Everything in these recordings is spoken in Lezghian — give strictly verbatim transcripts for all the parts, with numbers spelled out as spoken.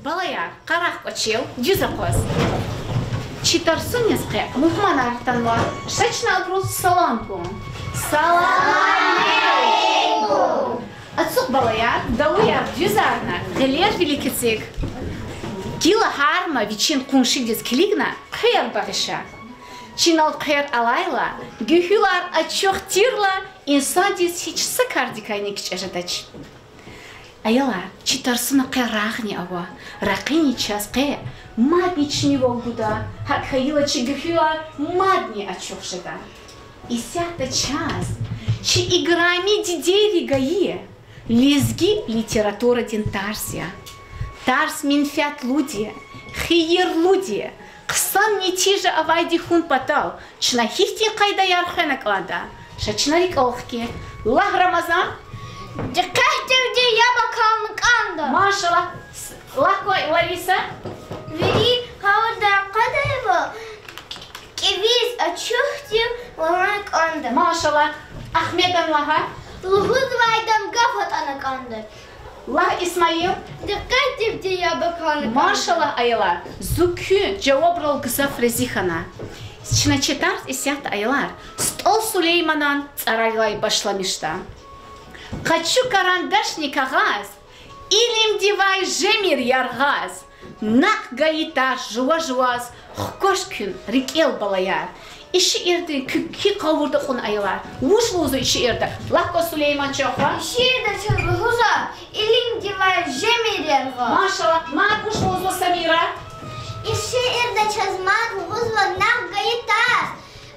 Балаяр, къарагъ кӀвачел, дуьз акъваз. Чи тарсуниз къе мугьманар атанва, ша чна абуруз салам гун. Салам алейкум! Ацукь, балаяр, далуяр дуьзарна, гъилер вилик эциг. Гила гьар ма вичин къуншидиз килигна хъвер багъиша. Чинал хъвер алайла, гуьгьуьлар ачух тирла, инсандиз гьич са кардикайни кичӀе жедач. Аялар, чи тарсуна къе рагъни ава, ракъини чаз къе мадни чимивал гуда, гьакӀ хьайила чи гуьгьуьлар мадни ачух жеда. Исятда чаз чи играми дидейри гайи лезги литературадин тарс я. Тарс менфятлуди, хийирлуди, хъсан нетижа авайди хьун патал чна гьихьтин къайдаяр хвена кӀанда, ша чна рикӀел хкин. Лагь, Рамазан. Дикъетдивди яб акална кӀанда. Машаллагь, лагь кван, Лариса. Вири гъавурда къведайвал кӀевиз ачухдив лагьана кӀанда. Машаллагь, Ахмедан лагь. Лугьузвайдан гаф атӀана кӀанда. Лагь, Исмаил. Дикъетдивди яб акална кӀанда. Машаллагь, аялар, зун куь жавабрал гзаф рази хьана. Чна чи тарс исятда, аялар, СтӀал Сулейманан цӀарайрилай башламишда. Къачу карандашни кагъаз, илимдивай жемир яргъаз, накь гайи тарс жува-жуваз хкваш куьн рикӀел, балаяр. И шиирдин куь-, куь гъавурда кьуна, аялар. Вуч лугьузва и шиирда? Лагь кван, Сулейман, чан хва. И шиирда чаз лугьузва илимдивай жемир яргъаз. Машаллагь, мад вуч лугьузва, Самира? И шиирда чаз мад лугьузва накь гайи тарс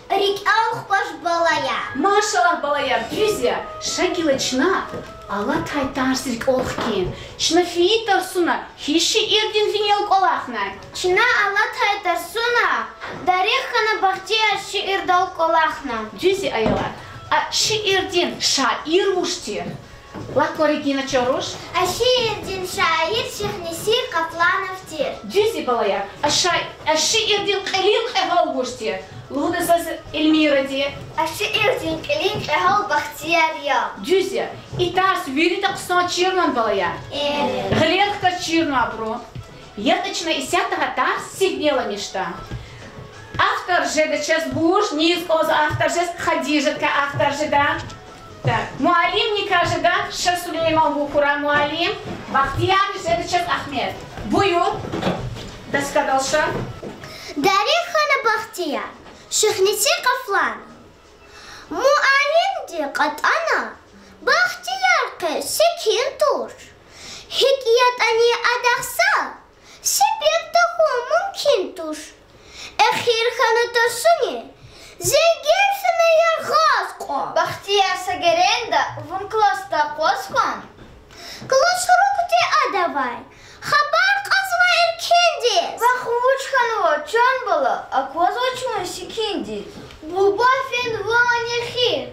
рикӀел хкваш, балаяр. Машаллагь, балаяр, дуьз я, ша гила чна алатай тарс рикӀел хкин. Чна фейи тарсуна гьи шиирдин винел кӀвалахнай? Чна алатай тарсуна Дарих хьана Бахтияр шиирдал кӀвалахна. Дуьз я, аялар. А шиирдин шаир вуж тир? Лагь кван, Регина, чан руш. А шиирдин шаир Шихнесир Къафланов тир. Дуьз я, балаяр. А ша-, а шиирдин кьилин кьегьал вуж тир? Лугьуда заз, Эльмиради. А шиирдин кьилин кьегьал Бахтияр я. Дуьз я. И тарс вирида хъсан чирнани, балаяр? Гъилер хкаж чирнава абуру. ЯтӀа чна исятда гьа тарс сигнеламишда. Автор жеда чаз вуж, низ кӀанзава автор жез, Хадижаткай автор жеда. Так, муаллимникай жеда, ша Сулейман вухура, муаллим, Бахтиярни жеда чаз Ахмед. Буюр, доскадал ша. Дарих хьана Бахтияр, Шихнесир Къафланов. Муаллимди кьатӀана, Бахтияр къе секин туш. ГьикӀ ятӀани адахъ са себеб тахьун мумкин туш. Эхир хьана тарсуни, зенгер фена яргъаз кьван. Бахтияр, са геренда вун классда акъваз хьан? Классрукди адавай хабар кьазва эркендиз. Вахъ вуч хьанва, чан бала, аквазвач вун секиндиз? Буба фенвай эхир,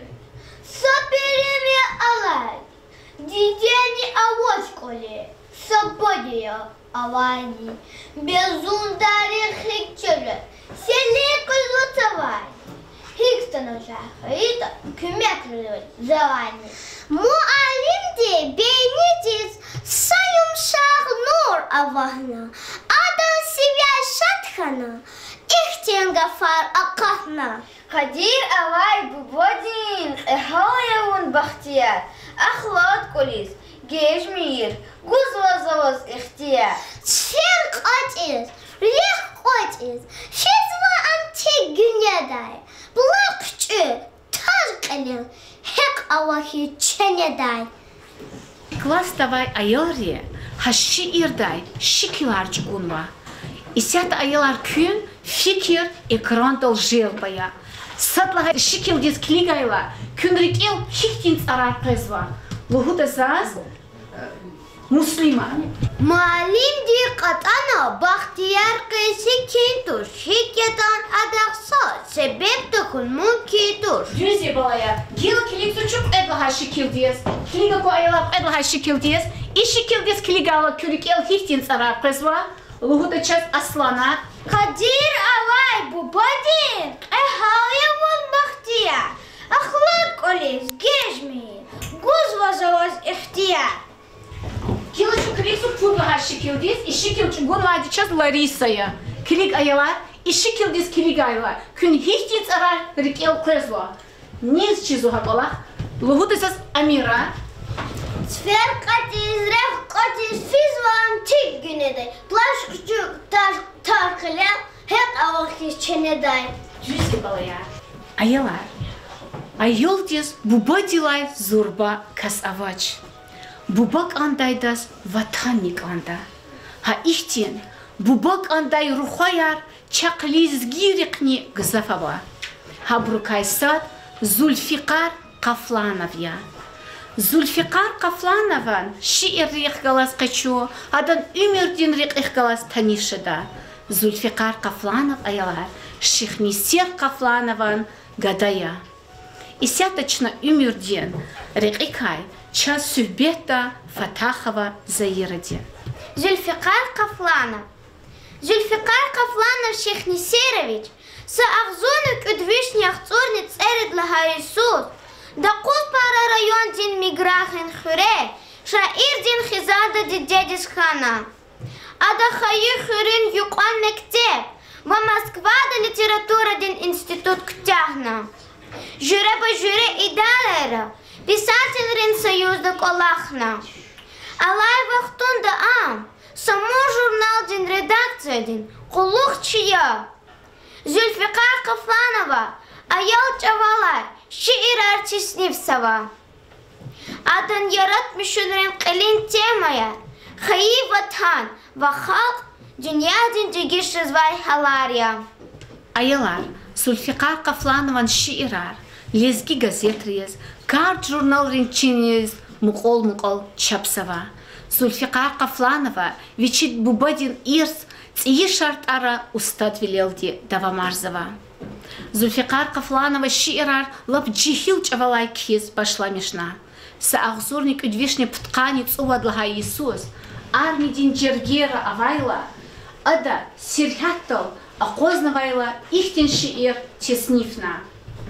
са перемен алай, дидени авач кӀвале, са бадеяр авайни. Безун Дарих гьикӀ чира, селен къвезва цавайни. ГьикӀ хьана жагъ хьайитӀа, куьмек жезва завайни. Муаллимди бейнидиз са юмшагъ нур авахьна, адан сивяй шад хьана, ихьтин гафар акъатна. Къадир авай бубадин кьегьал я вун, Бахтияр, ахлад кӀвализ гежмир, гузва за ваз ихтияр. Цифер кьатӀиз, рехъ кьатӀиз, физва ам тек гуьнедай, булах чӀур, тар кьилел, гьекь ава хьи ченедай. Классда авай аялри гьа шиирдай шикилар чӀугунва. Исятда, аялар, куьн фикир экрандал желб ая. Сад лагьай шикилдиз килигайла, куьн рикӀел гьихьтин цӀарар къвезва? Лугьуда заз, Муслима. Муаллимди кьатӀана, Бахтияр къе секин туш, гьикӀ ятӀани адахъ са себеб тахьун мумкин туш. Дуьз я, балаяр. Гила килигзава чун кьвед лагьай шикилдиз. Килиг акван, аялар, кьвед лагьай шикилдиз. И шикилдиз килигайла, куь рикӀел гьихьтин цӀарар къвезва? Лугьуда чаз Аслана. Къадир авай бубадин кьегьал я вун, Бахтияр, ахлад кӀвализ гежмир, гузва за ваз ихтияр. Гила чун килигзава пуд лагьай шикилдиз. Килигиз, и шикил чӀугунвайди чаз Лариса я. Килиг, аялар, и шикилдиз килигайла, куьн гьихьтин цӀарар рикӀел къвезва. Низ чизва гьа кӀвалах? Лугьуда заз Амира. Цифер кьатӀиз, рехъ кьатӀиз физва ам тик гуьнедай, плащ кучук тар, тар хъилел, гьекь авахьиз ченедай. Дуьз я, балаяр. Аялар, аялдиз бубадилай зурба кас авач. Буба кӀандайдаз ватанни кӀанда. Гьа ихьтин буба кӀандай рухваяр чахъ лезгийрихъни гзаф ава. Гьабурукай сад Зульфикъар Къафланов я. Зульфикъар Къафланован шииррихъ галаз къе чун адан уьмуьрдин рекьихъ галаз таниш жеда. Зульфикъар Къафланов, аялар, Шихнесер Къафланован гада я. Исятда чна уьмуьрдин рекьикай чаз суьгьбетда Фатахова Заиради. Зульфикъар Къафланов. Зульфикъар Къафланов Шихнесерович са агъзурни кӀуьд вишни яхцӀурни цӀерид лагьай йисуз Докъузпара райондин Миграгьин хуьре шаирдин хизанда дидедиз хьана. Ада хайи хуьруьн юкьван мектеб ва Москвада литературадин институт куьтягьна. Жуьреба-жуьре идарайра, писателрин союзда кӀвалахна. Алай вахтунда ам Самур журналдин редакциядин къуллугъчи я. Зульфикъар Къафланова аял чӀавалай шиирар теснифзава. Адан яратмишунрин кьилин темаяр хайи Ватан ва халкь, дуьньядин дегиш жезвай гьалар я. Аялар, Зульфикъар Къафланован шиирар лезги газетриз, Кард журналрин чинриз мукьвал-мукьвал чапзава. Зульфикъар Къафланова вичин бубадин ирс цӀийи шартӀара устадвилелди давамарзава. Зульфикъар Къафланова шиирар лап жегьил чӀавалай кхьиз башламишна. Са агъзурни кӀуьд вишни пудкъанни цӀувад лагьай йисуз армиядин жергейра авайла, ада сергьятдал акъвазнавайла ихьтин шиир теснифна: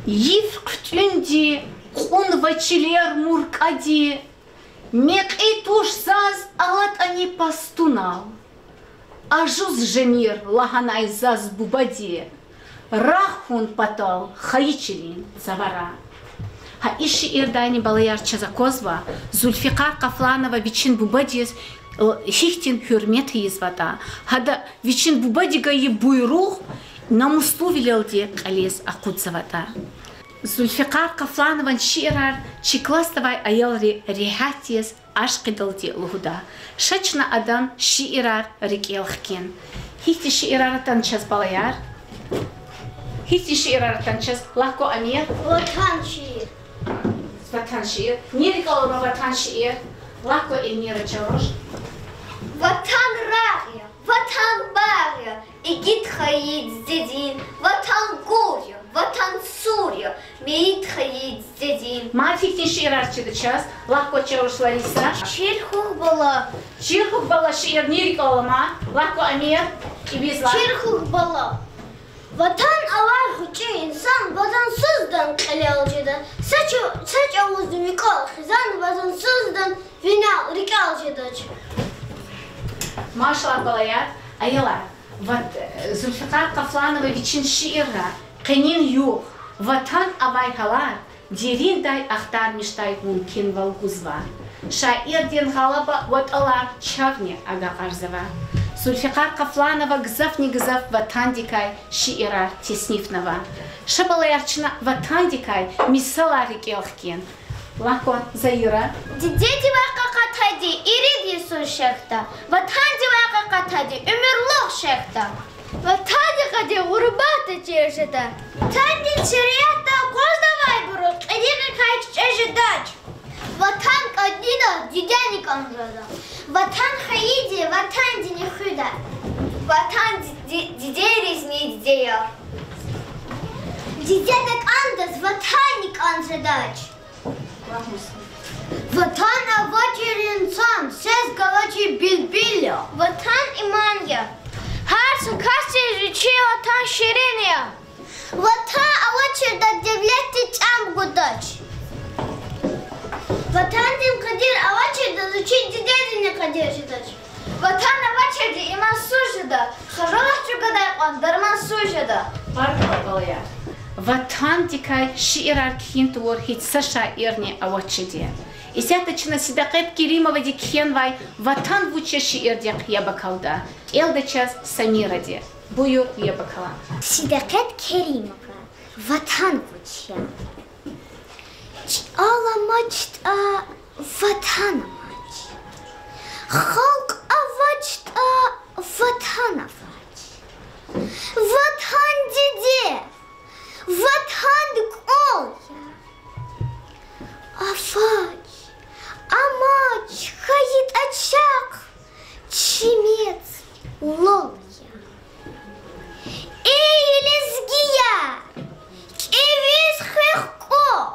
Йиф хъуьтӀуьнди кьунва чилер муркӀади, мекьи туш заз алатӀани пастунал. Ажуз жемир лагьанай заз бубади, рагъ хьун патал хайи чилин цавара. Гьа и шиирдайни, балаяр, чаз аквазва Зульфикъар Къафланова вичин бубадиз, э, гьихьтин гьуьрмет ийизватӀа, гьада вичин бубади гайи буйругъ намуслувилелди кьилиз акъудзаватӀа. Зульфикъар Къафланован шиирар чи классда авай аялри регьятдиз ашкъидалди лугьуда. Ша чна адан шиирар рикӀел хкин. Гьихьтин шиирар атана чаз, балаяр? Гьихьтин шиирар атана чаз? Лагь кван, Амир. Ватан шиир. Ватан шиир. Ни рикӀел алама Ватан шиир? Лагь кван, Эльмира Чавуш. Ватан рагъ я, Ватан багъ я, игит хайи дидедин, Ватан гур я, Ватан сур я, мейит хайи дидедин. Мад гьихьтин шиирар чида чаз? Лагь кван, Чавуш Лариса. Чир хьухь, бала. Чир хьухь, бала шиир ни рикӀел алама? Лагь кван, Амир, кӀевиз лагь. Чир хьухь, бала. Ватан авай гъвечӀи инсан ватансуздан кьилел жеда. Са ча-, са чӀавузни ви кӀвал хизан ватансуздан винел рикӀел жедач. Машаллагь, балаяр, аялар, ват-, Зульфикъар Къафланова вичин шиирра къенин югъ, ватан авай гьалар дериндай ахтармишдай мумкинвал гузва. Шаирдин гъалаба ватӀалар чавни агакьарзава. Зульфикъар Къафланова гзафни-гзаф ватандикай шиирар теснифнава. Ша, балаяр, чна ватандикай мисалар рикӀел хкин. Лагь кван, Заира. Дидедивай къакъатайди ирид йисуз шехьда, ватандивай къакъатайди уьмуьрлух шехьда. Ватандин къадир гъурбатда чир жеда. Ватандин шариатда акъвазнавайбуру кьилихъ кӀвалахай кичӀе жедач. Ватан кӀандайла дидени кӀан жеда. Ватан хайиди ватандини хуьда. Ватан ди-, ди-, дидейризни диде я. Дидеди кӀандаз ватанни кӀан жедач. Ватан авачир инсан сес галачир билбил я. Ватан иман я. Гьар са касдиз вичин ватан ширин я. Ватан авачирдаз девлетди чӀам гудач. Ватандин къадир авачирдаз вичин дидедини къадир жедач. Ватан авачирди иман суз жеда, хажалат чӀугвадай кьван дарман суз жеда. Баркалла, балаяр. Ватандикай шиирар кхьин тавур гьич са шаирни авачирди. Исятда чна Сидакъет Керимовади кхьенвай Ватан вуч я шиирдихъ яб акалда. КӀелда чаз Самиради. Буюр, яб акала. Сидакъет Керимова. Ватан вуч я. ЧӀал амачтӀа, ватан амач. Халкь авачтӀа, ватан авач. Ватан диде, ватан кӀвал я. Авач, амач хьайитӀа чахъ, чи мез лал я. Эй, лезгияр, кӀевиз хуьх кӀвал,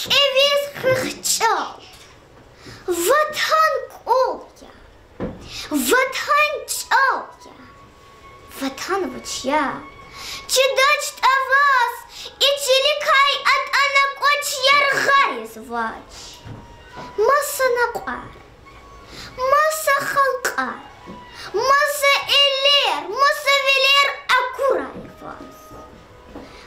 кӀевиз хуьх чӀал. Ватан кӀвал я, Ватан чӀал я. Ватан вуч я. ЧидачтӀа ваз, и чиликай атӀана кӀвач яргъариз вач. Маса накьвар, маса халкьар, маса элер, маса вилер акурай ваз.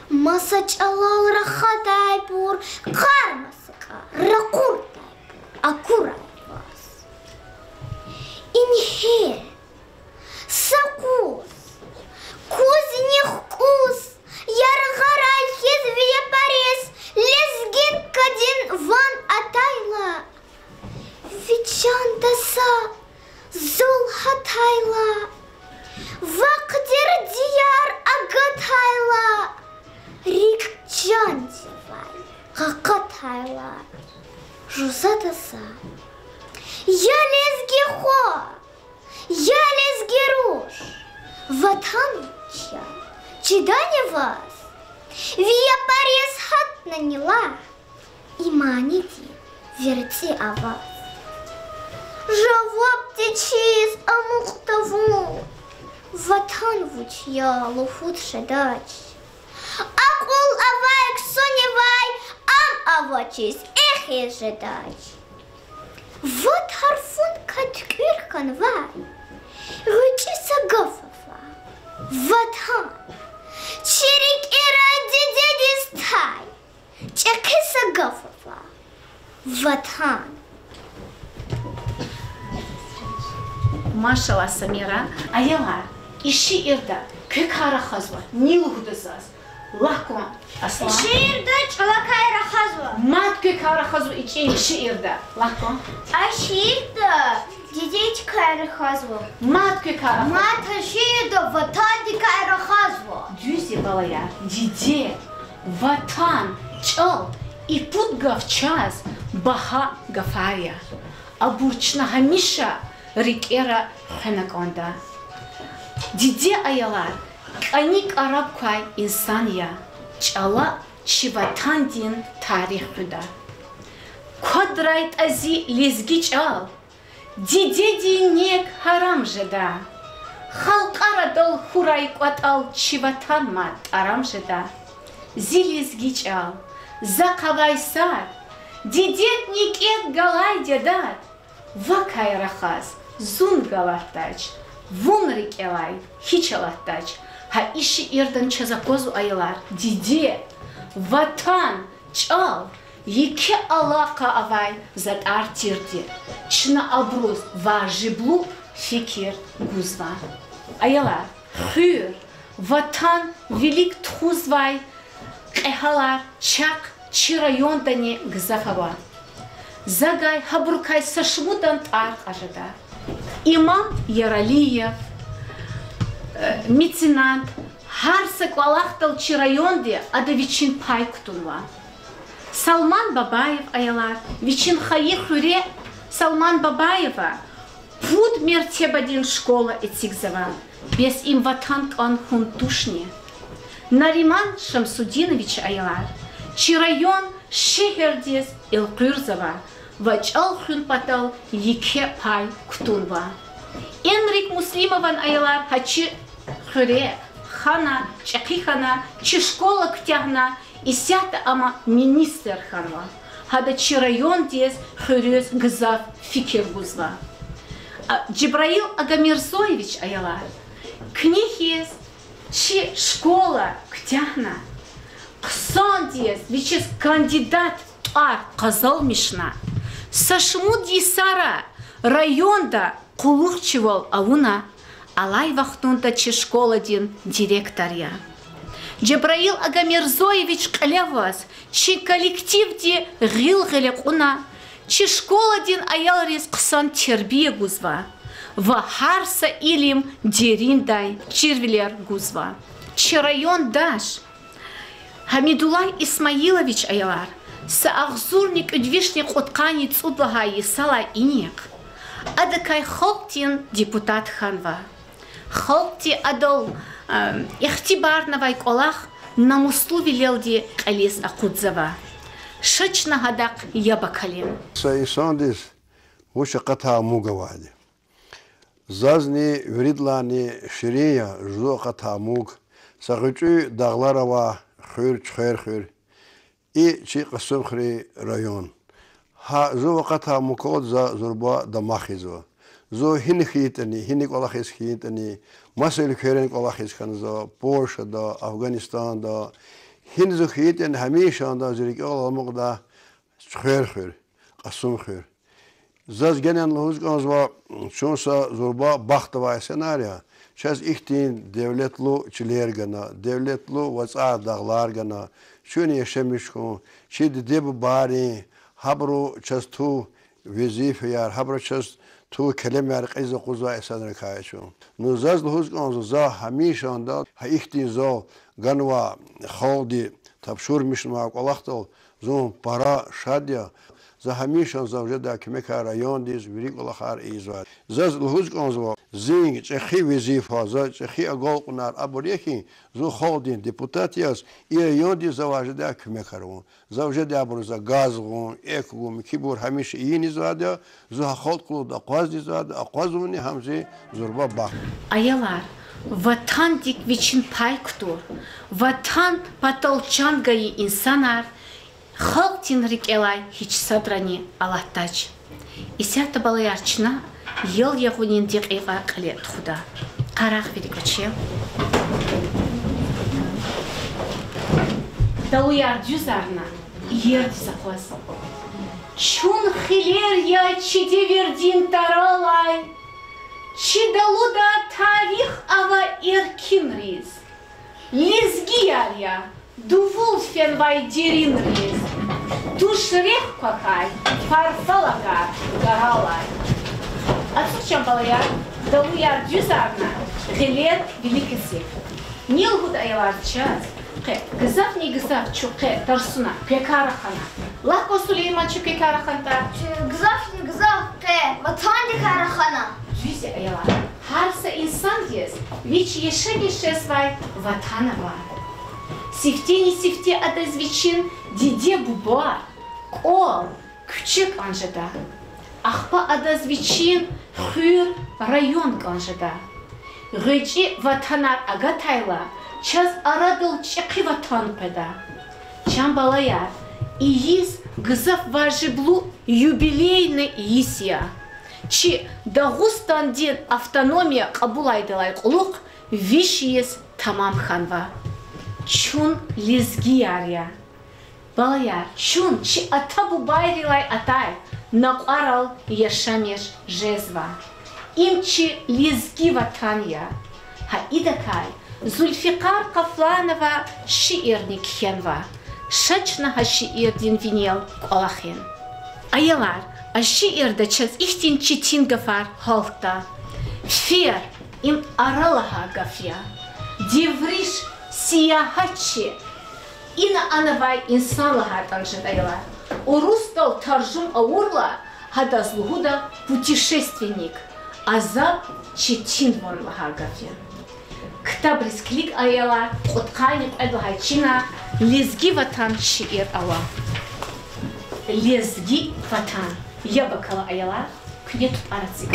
Маса чӀалал рахадайбур, къармасакӀа ракъурдайбур акурай ваз. Ингье са къуз, кузни хкуз, яргъарай хьиз ви япариз, лезгинка дин ван атайла, ви чанда са зул гьатайла, вахъ дердияр агатайла, рикӀ чандивай къакъатайла, жузада за: я лезги хва, я лезги руш, Ватан вуч я, чидани ваз? Ви япариз гьатнани лагь, иманидин верцӀи аваз. Жаваб течиз амукь тавун, Ватан вуч я лугьуд жедач. Акьул авай ксунивай ам авачиз эхиз жедач. Ват гьарфуникай туькӀуьр хьанвай гъвечӀи са гаф ава: Ватан. Чи рикӀера дидедиз тай чӀехи са гаф ава: Ватан. Машаллагь, Самира. Аялар, и шиирда квекай рахазва, ни лугьуда заз? Лагь кван, Аслан. Шиирда чӀалакай рахазва. Мад квекай рахазва и чӀи-, шиирда? Лагь кван. А шиирда дидедикай рахазва. Мад квекай рахазва? Мад а шиирда ватандикай рахазва. Дуьз я, балаяр, диде, ватан, чӀал, и пуд гаф чаз багьа гафар я. Абур чна гьамиша рикӀера хвена кӀанда. Диде, аялар, кӀани кӀараб квай инсан я. ЧӀала чи ватандин тарих хуьда. КвадратӀа зи лезги чӀал, дидедин нек гьарам жеда. Халкьар адал хьурай кӀватӀал, чи ватан мад тӀарам жеда. Зи лезги чӀал, захъ авай сад, дидедин кӀек галай дедад, вакай рахаз зун галатдач, вун рикӀелай гьич алатдач. Гьа и шиирдан чаз аквазва, аялар, диде, ватан, чӀал еке алакъа авай затӀар тирди. Чна абуруз важиблу фикир гузва. Аялар, хуьр, ватан вилик тухузвай кьегьалар чахъ чи райондани гзаф ава. За гьабурукай са шумудан тӀвар кьаз жеда. Имам Яралиев, э, меценат, гьар са кӀвалахдал чи районди ада вичин пай кутунва. Салман Бабаев, аялар, вичин хайи хуьре Салман Бабаева пуд мертебадин школа эцигзава. Бес им ватан кӀан хьун тушни? Нариман Шамсудинович, аялар, чи район шегьердиз элкъуьрзава ва чӀал хуьн патал еке пай кутунва. Энрик Муслимован, аялар, гьа чи хуьре хана, чӀехи хьана, чи школа куьтягьна, исятда ам министр хьанва. Гьада чи райондиз, хуьруьз гзаф фикир гузва. Жабраил Агамирзоевич, аялар, куьне хьиз чи школа куьтягьна, хъсандиз вичиз кандидат тӀвар къазанмишна, са шумуд йисара районда къуллугъчивал авуна, алай вахтунда чи школадин директор я. Жабраил Агамирзоевич кьиле аваз чи коллективди гъил гъиле кьуна, чи школадин аялриз хъсан тербия гузва ва гьар са илим дериндай чирвилер гузва. Чи райондаш Гьамидуллагь Исмаилович, аялар, са агъзурни кӀуьд вишни кьудкъанни цӀуд лагьай йисалай инихъ адакай халкьдин депутат хьанва. Халкьди адал ихтибарнавай кӀвалах намуслувилелди кьилиз акъудзава. Ша чна гьадахъ яб акалин. Са инсандиз вуч акъатай муг авайди. Зазни виридалайни ширин я зун акъатай муг. Са гъвечӀи дагълар ава, хуьр, Чуьхвер хуьр. И чи Кьасумхуьруьн район. Гьа зун акъатай мукалди за зурба дамах ийизва. Зун гьина хьайитӀани, гьина кӀвалахиз хьайитӀани, маса уьлквейрин кӀвалахиз хьанзава, Польшада, Афгъанистанда. Гьина зун хьайитӀани гьамишанда зи рикӀел аламукьдай Чуьхвер хуьр, Кьасумхуьр. Заз генани лугьуз кӀанзава, чун са зурба бахт авай инсанар я, чаз ихьтин девлетлу чилер гана, девлетлу вацӀар, дагълар гана, чун яшамиш хьун, чи диде-бубайрин, гьабуру чаз туй везифаяр, гьабуру чаз туй келемар кьилиз акъудзавай инсанрикай я чун. Ну заз лугьуз кӀанзава, за гьамишанда гьа ихьтин зал ганвай халкьди тапшурмишнавай кӀвалахдал зун пара шад я. За гьамишанда зав жедай куьмекар райондиз вири кӀвалахар ийизвай. Заз лугьуз кӀанзава, зи чӀехи везифа, за чӀехи агалкьунар абур я хьи, зун халкьдин депутат яз и райондиз завай жедай куьмекар авун. Зав жедайбуруз за газ гъун, экв гун, муькуьбур гьамиша ийизвайди я, зун гьа халкь кьулухъ акъвазизвайди я, акъвазунни гьам зи зурба бахт. Аялар, ватандик вичин пай кутур, ватан патал чан гайи инсанар халкьдин рикӀелай гьич садрани алатдач. Исятда, балаяр, чна ял ягъунин декьикьа кьиле тухуда. Къарагъ вири кӀвачел. Далуяр дуьзарна, иердиз акъваз. Чун хилер я чи девирдин таралай, чи далуда тарих ава эркинриз. Лезгияр я дувул фенвай деринриз, туш рехъ квахьай фарфалагар гаралай. Ацукь, чан балаяр, далуяр дуьзарна, гъилер виликиз. Ни лугьуда, аялар, чаз? Къе гзафни гзаф чун къе тарсуна, пекар ахъайна. Лагь кван, Сулейман, чун пекар ахъайтӀа? Чун гзафни гзаф къе ватандикай рахана. Дуьз я, аялар. Гьар са инсандиз вич яшамиш жезвай ватан ава. Сифтени-сифте адаз вичин диде-буба, кӀвал, куьче кӀан жеда. Ахпа адаз вичин хуьр, район кӀан жеда. ГъвечӀи ватанар агатайла, чаз арадал чӀехи ватан къведа. Чан балаяр, и йис гзаф важиблу юбилейный йис я. Чи Дагъустандин автономия кьабулайдалай кьулухъ виш йис тамам хьанва. Чун лезгияр я. Балаяр, чун чи ата-бубайрилай атай накьварал яшамиш жезва. Им чи лезги ватан я. Гьа идакай Зульфикъар Къафланова шиирни кхьенва. Ша чна гьа шиирдин винел кӀвалахин. Аялар, а шиирда чаз ихьтин четин гафар гьалтда. Фер— им ара лагьай гаф я. Девриш— сиягьатчи, ина анавай инсан лагьайтӀани жеда, аялар. Урусдал таржум авурла, гьадаз лугьуда путешественник, азаб четинван лагьай гаф я. Ктабриз килиг, аялар, кьудкъанни кьвед лагьай чина Лезги ватан шиир ава. Лезги ватан. Яб акала, аялар, куьне тупӀар эциг.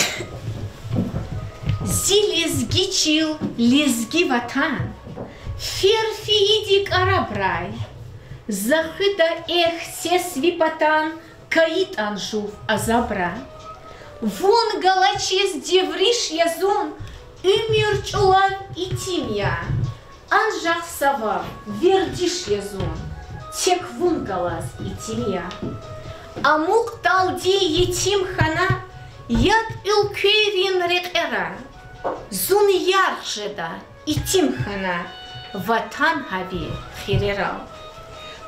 Зи лезги чил, лезги ватан, фер фейиди кӀарабрай, за хуьда эхь, сес ви патан, кайитӀан жув азабра. Вун галачиз девриш я зун, уьмуьр чӀулав итим я. Анжах са вав, вердиш я зун, тек вун галаз итим я. Амукьдалди етим хьана, ят уьлквейрин рекьера, зун ярх жеда итим хьана, ватан гьа ви хирерал.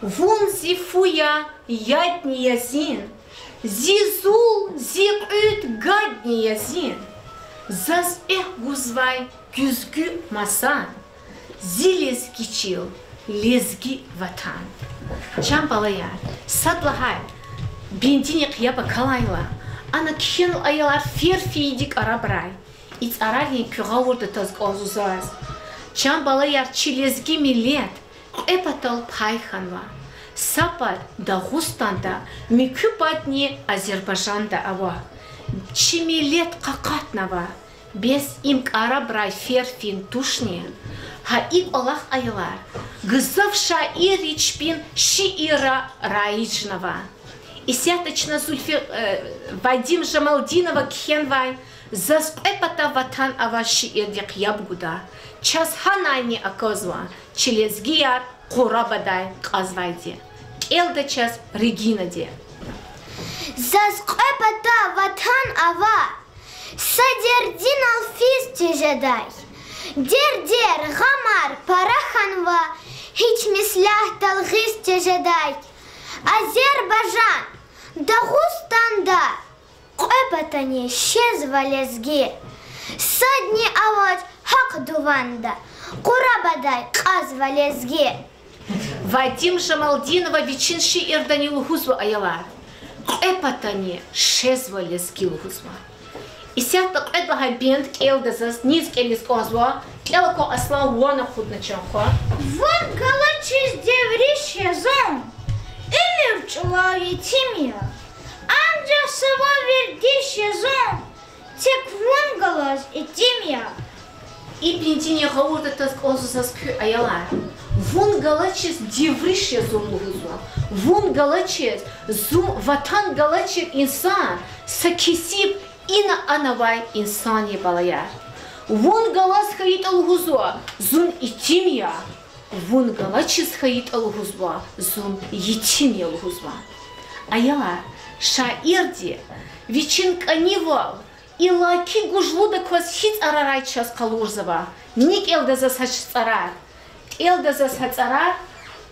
Вун зи фу я, ядни я зин, зи зул, зи кьуьд, гадни я зин, заз экв гузвай гуьзгуь масан, зи лезги чил, лезги ватан. Чан балаяр, сад лагьай бендинихъ яб акалайла, ана кхьенва, аялар, фер-фейиди кӀарабрай. И цӀарарин куь гъавурда тваз кӀанзава заз. Чан балаяр, чи лезги миллет кьве патал пай хьанва. Са пад Дагъустанда, муькуь падни Азербайжанда ава. Чи миллет къакъатнава. Бес им кӀарабрай фер-фин тушни? Гьа и кӀвалах, аялар, гзаф шаирри чпин шиирра раижнава. Исятда чна Зульфи-, э, Вадим Жамалдинова кхьенвай Заз кьве пата ватан ава шиирдихъ яб гуда. Чаз гьанайни аказва чи лезгияр къурабадай кьазвайди. КӀелда чаз Регинади. Заз кьве пата ватан ава, са дердинал физ тежедай. Дердер, гъамар пара хьанва, гьич меслятдал гъиз тежедай. Азербайжан, Дагъустанда кьве патани шезва лезги. Садни авач гьахъ дуванда, къурабадай кьазва лезги. Вадим Жамалдинова вичин шиирдани лугьузва, аялар, кьве патани шезва лезги лугьузва. Исятда кьвед лагьай бенд кӀелда заз, низ кӀелиз кӀанзава, кӀел акван, Аслан, ван акъудна, чан хва. Вун галачиз девриш я зун, уьмуьр чӀулав етим я. Анжах са ван вердиш я зун, тек вун галаз итим я. И бендинин гъавурда тваз кӀанзава заз куь, аялар. Вун галачиз девриш я зун лугьузва. Вун галачиз, зун ватан галачир инсан са кесиб ина-анавай инсан я, балаяр. Вун галаз хьайитӀа лугьузва, зун итим я. Вун галачиз хьайитӀа лугьузва, зун етим я лугьузва. Аялар, шаирди вичин кӀанивал иллаки гужлудаказ гьи цӀарарай чаз къалурзава? Ни кӀелда заз гьа цӀарар. КӀелда заз гьа цӀарар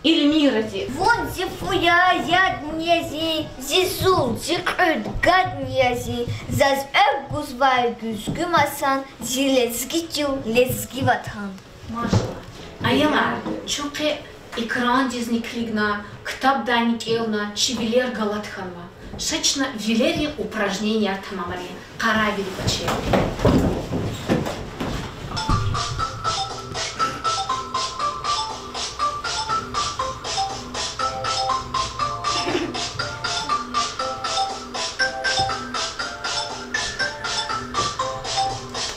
Эльмиради. Вун зи фу я, ядни я зи, зи зул, зи кьуьд, гадни я зи, заз экв гузвай гуьзгуь масан, зи лезги чил, лезги ватан. Машаллагь. Аялар, чун къе экрандизни килигна, ктабдайни кӀелна, чи вилер галат хьанва. Ша чна вилерин упражненияр тамамарин, къарагъвилер квачир.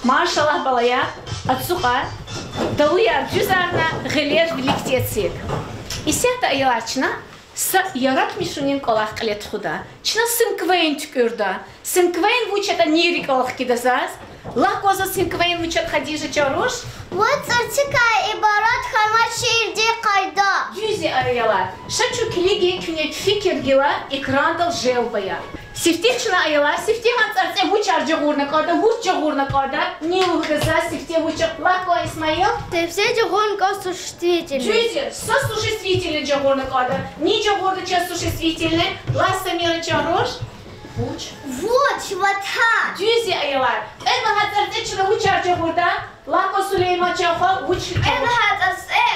Машаллагь, балаяр, ацукьай, далуяр дуьзарна, гъилер виликди эциг. Исятда, аялар, чна са яратмишунин кӀвалах кьиле тухуда. Чна синквейн туькӀуьрда. Синквейн вуч ятӀа ни рикӀел хкида заз? Лагь кван заз, синквейн вуч ятӀа, Хадижа Чаруш? Вад цӀарцикай ибарат хьанвай шиирдин къайда. Дуьз я, аялар. Ша чун килигин, куьне фикир гила экрандал желб ая. Сифте чна, аялар, сифте гьа цӀарцӀе вучар жагъурна кӀанда, вуч жагъурна кӀанда, ни лугьуда заз сифте вуч я-, лагь кван, Исмаил. Сифте жагъурна кӀанда существительное. Дуьз я, са существительное жагъурна кӀанда. Ни жагъурда чаз существительное? Лагь, Самира Чаруш. Вуч? Вуч, ватан. Дуьз я, аялар. Кьвед лагьай цӀарцӀе чна вучар жагъурда? Лагь кван, Сулейман чан хва, вуч? Кьвед лагьай цӀарцӀе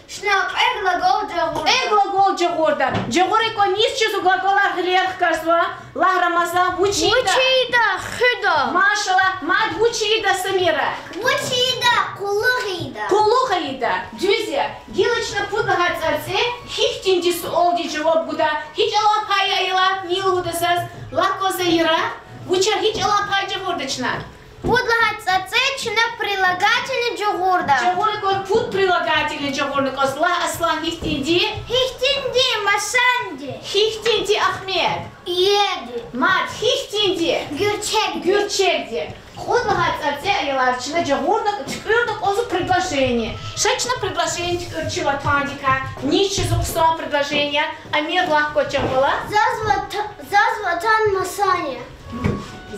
чна кьве глагол жагъурда. Кьве глагол жагъурда. Жагъурай кван, низ чизва глаголар гъилер хкажзава? Лагь, Рамазан, вуч ийида? Вуч ийида? Хуьда. Машаллагь, мад вуч ийида, Самира? Вуч ийида? Къуллугъ ийида. Къуллугъ ийида. Дуьз я. Гила чна пуд лагьай цӀарцӀе гьихьтинди суалдиз жаваб гуда. Гьи чӀалан пай я, аялар, ни лугьуда заз? Лагь кван, Заира, вучар гьи чӀалан пай жагъурда чна? Пуд лагьай цӀарцӀе чна прилагательное жагъурда. Жагъурай кван, пуд прилагательное жагъурна кӀанзава. Лагь, Аслан, гьихьтинди? Гьихьтинди, масанди. Гьихьтинди, Агьмед. Иеди. Мад, гьихьтинди? Гуьрчегди. Гуьрчегди. Кьуд лагьай цӀарцӀе, аялар, чна жагъурна, туькӀуьрна кӀанзава предложение. Ша чна предложение туькӀуьр чи ватандикай. Низ чизва хъсан предложение? Амир, лагь квача, бала. Заз вата-, заз ватан масан я.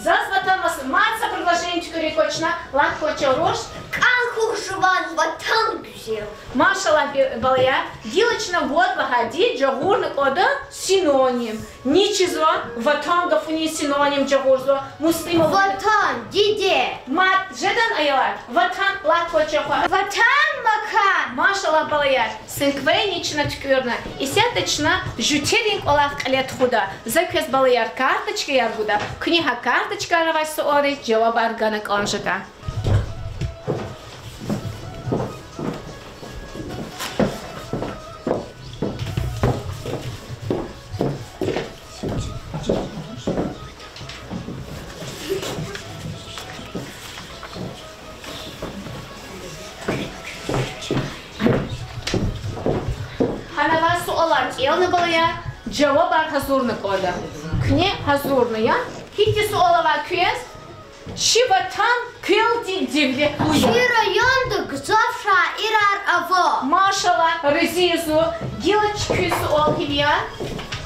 Заз ватан масан. Мад са предложение туькӀуьрик квачна, лагь квача, руш. КӀан хьухь жуван ватан гуьзел. Машаллагь, би-, балаяр, гила чна вад лагьайди жагъурна кӀанда синоним. Низ чизва, ватан гафунин синоним жагъурзава, Муслимова. Ватан, диде. Мад жедан, аялар, ватан, лагь квача, хва. Ватан макан. Машаллагь, балаяр, синквейни чна туькӀуьрна, исятда чна жуьтерин кӀвалах кьиле тухуда. За квез, балаяр, карточкаяр гуда, куьне гьа карточкайра авай суалриз жавабар гана кӀан жеда. Гьана авай суалар кӀелна, балаяр, жавабар гьазурна кӀанда. Куьне гьазурна я? Гьихьтин суал ава квез? Чи ватан квелди девлетлу я. Чи районда гзаф шаирар ава. Машаллагь, рази я зун. Гила чи куь суал гьим я?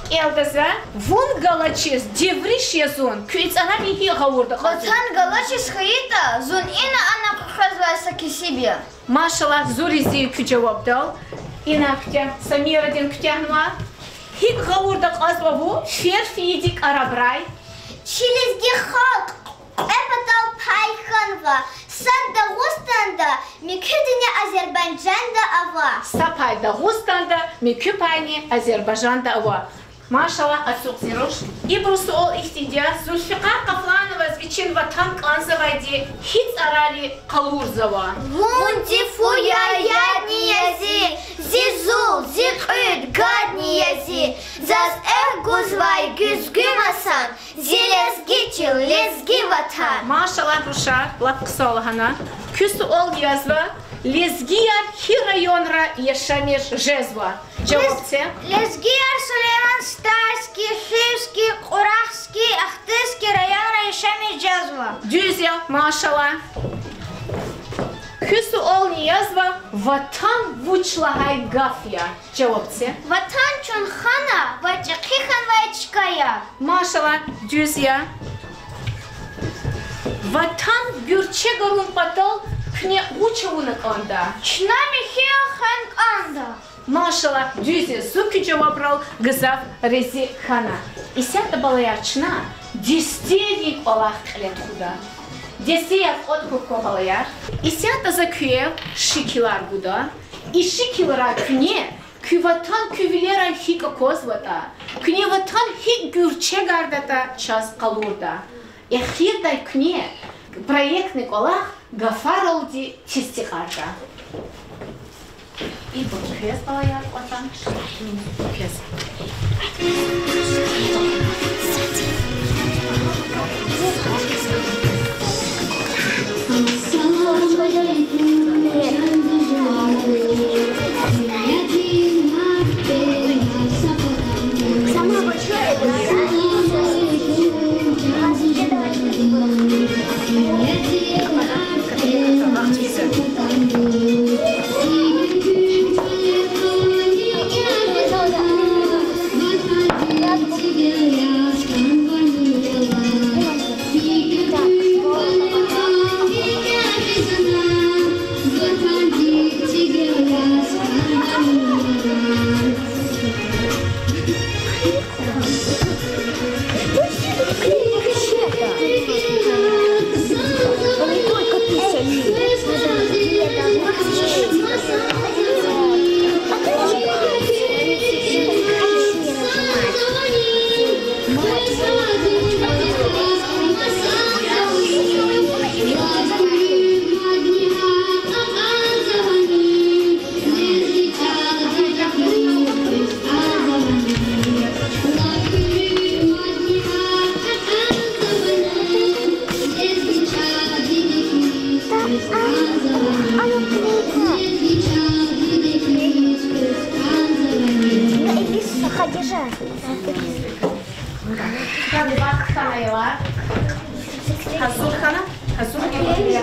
КӀелда за. Вун галачиз девриш я зун. Куьн и цӀарани гьикӀ гъавурда кьазва? Ватан галачиз хьайитӀа, зун ина-ана хъуькъвезвай са кесиб я. Машаллагь, зун рази я куь жавабдал. Ина куьтягь, Самирадин куьтягьнава. ГьикӀ гъавурда кьазва вун фер фейиди кӀарабрай? Чи лезги халкь кьве патал пай хьанва. Сад Дагъустанда, муькуьдини Азербайжанда ава. Са пай Дагъустанда, муькуь пайни Азербайжанда ава. Машаллагь, ацукь зи руш. Ибурун суал ихьтинди я: Зульфикъар Къафлановаз вичин ватан кӀанзавайди гьи цӀарарик къалурзава? Вун зи фу я, ядни я зи, зи зул, зи кьуьд, гадни я зи. Заз экв гузвай гуьзгуь масан, зи лезги чил, лезги ватан. Машаллагь, рушар, лап хъсан лагьана. Куь суал язва: лезгияр гьи районра яшамиш жезва? Жаваб це. Лезгияр Сулейман-Стальский, Хивский, Кьурагьский, Ахтырский районра яшамиш жезва. Дуьз я, машаллагь. Куь суални язва: ватан вуч лагьай гаф я? Жаваб це. Ватан чун хана ва чӀехи хьанвай чка я. Машаллагь, дуьз я. Ватан гуьрчегарун патал куьне вуч авуна кӀанда? Чна михьи хвена кӀанда. Машаллагь, дуьз я, зун куь жавабрал гзаф рази хьана. Исятда, балаяр, чна дестейрин кӀвалах кьиле тухуда. Дестеяр кьватӀ хьухь кван, балаяр. Исятда за куьне шикилар гуда. И шикилрай куьне куь ватан куь вилерай гьикӀ аквазватӀа, куьне ватан гьикӀ гуьрчегардатӀа чаз къалурда. Эхирдай куьне проектный кӀвалах гафаралди тестикьарда. Ибур квез, балаяр, кӀватӀан, квез. Хадижа. Гьазур хьана, гьазур хьана. Гьа,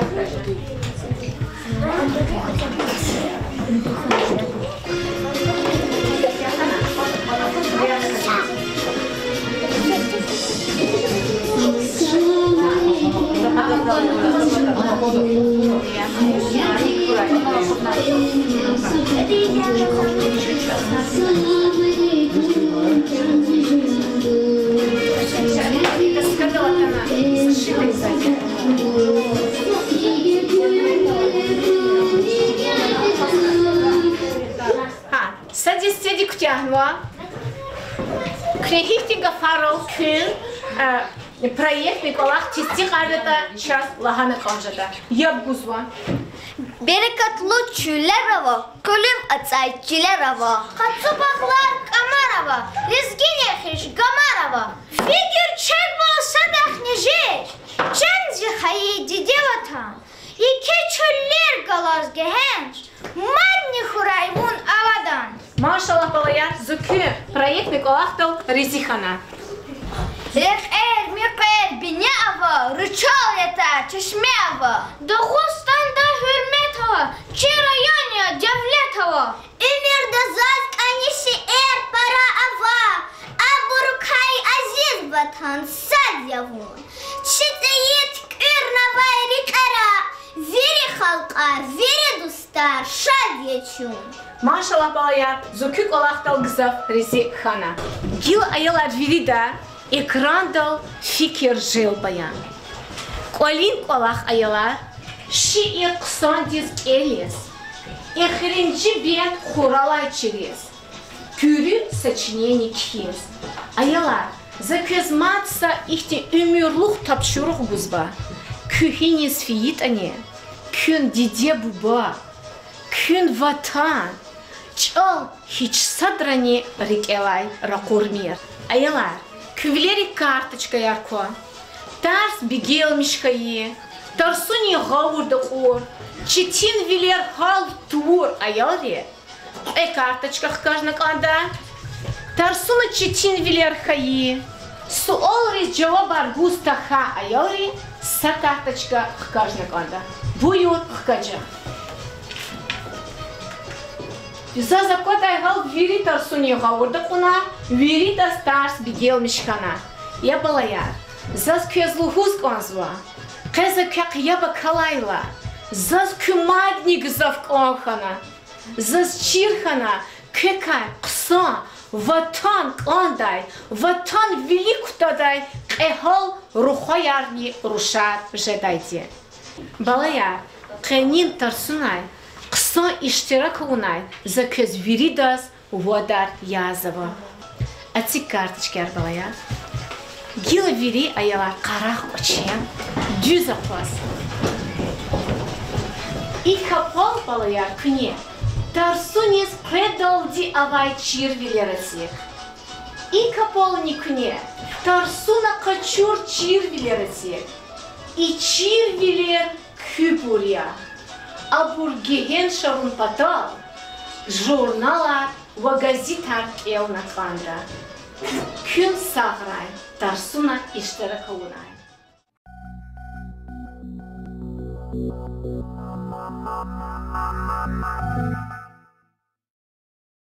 са дестеди куьтягьнава. Куьне гьихьтин гафарал куьн, э, проектдин кӀвалах тестикьардатӀа, чаз лагьана кӀан жеда. Яб гузва. Берекатлу чуьллер ава, кӀвалин ацӀай чилер ава. Къацу багълар, кӀамар ава, лезгинин хиш гамар ава. Фикир чеб вал садахъни жеч, чан зи хайи диде Ватан. Еке чуьллер галаз гегьенш, мадни хьурай вун авадан. Машаллагь, балаяр, зун куь проектдин кӀвалахдал рази хьана. Рекьер-мекьер бине ава, ручал ятар чешме ава. Дагъустанда гьуьрмет ава, чи район я девлет ава. Уьмуьрда заз кӀани шейэр пара ава, абурукай азиз Ватан, сад я вун. Чи цӀийи туькӀуьрнавай рекьера, вири халкьар, вири дустар, шад я чун. Машаллагь, балаяр, зун куь кӀвалахдал гзаф рази хьана. Гила, аялар, вирида экрандал фикир желб ая. КӀвалин кӀвалах, аялар, шиир хъсандиз кӀелиз, эхиримжи бенд хуралай чириз, куьруь сочинение кхьиз. Аялар, за квез мад са ихьтин уьмуьрлух тапшуругъ гузва. Куьн гьиниз фейитӀани, куьн диде-буба, куьн Ватан, чӀал гьич садрани рикӀелай ракъурмир. Аялар, куь вилерик карточкаяр ква. Тарс бегенмиш хьайи, тарсунин гъавурда кьур, четинвилер гьалтур аялри кьве карточка хкажна кӀанда. Тарсуна четинвилер хьайи, суалриз жавабар гуз тахьай аялри са карточка хкажна кӀанда. Буюр, хкажа. Заз аквадай гьал вири тарсунин гъавурда кьуна, виридаз тарс бегенмиш хьана. Я балаяр, заз квез лугьуз кӀанзава, къе за квехъ яб акалайла, заз куь мадни гзаф кӀан хьана. Заз чир хьана квекай хъсан Ватан кӀандай, Ватан вилик кутадай кьегьал рухваярни рушар жедайди. Балаяр, къенин тарсунай хъсан иштирак авунай за квез виридаз вадар язава. Эциг карточкаяр, балаяр. Гила вири, аялар, къарагъ кӀвачел, дуьз акъваз. И капал, балаяр, куьне тарсуниз къведалди авай чирвилер эциг. И капални куьне тарсуна къачур чирвилер эциг. И чирвилер куьбур я. Абур гегьеншарун патал журналар ва газетар кӀелна кӀанда. Куьн сагърай, тарсуна иштирак авунай.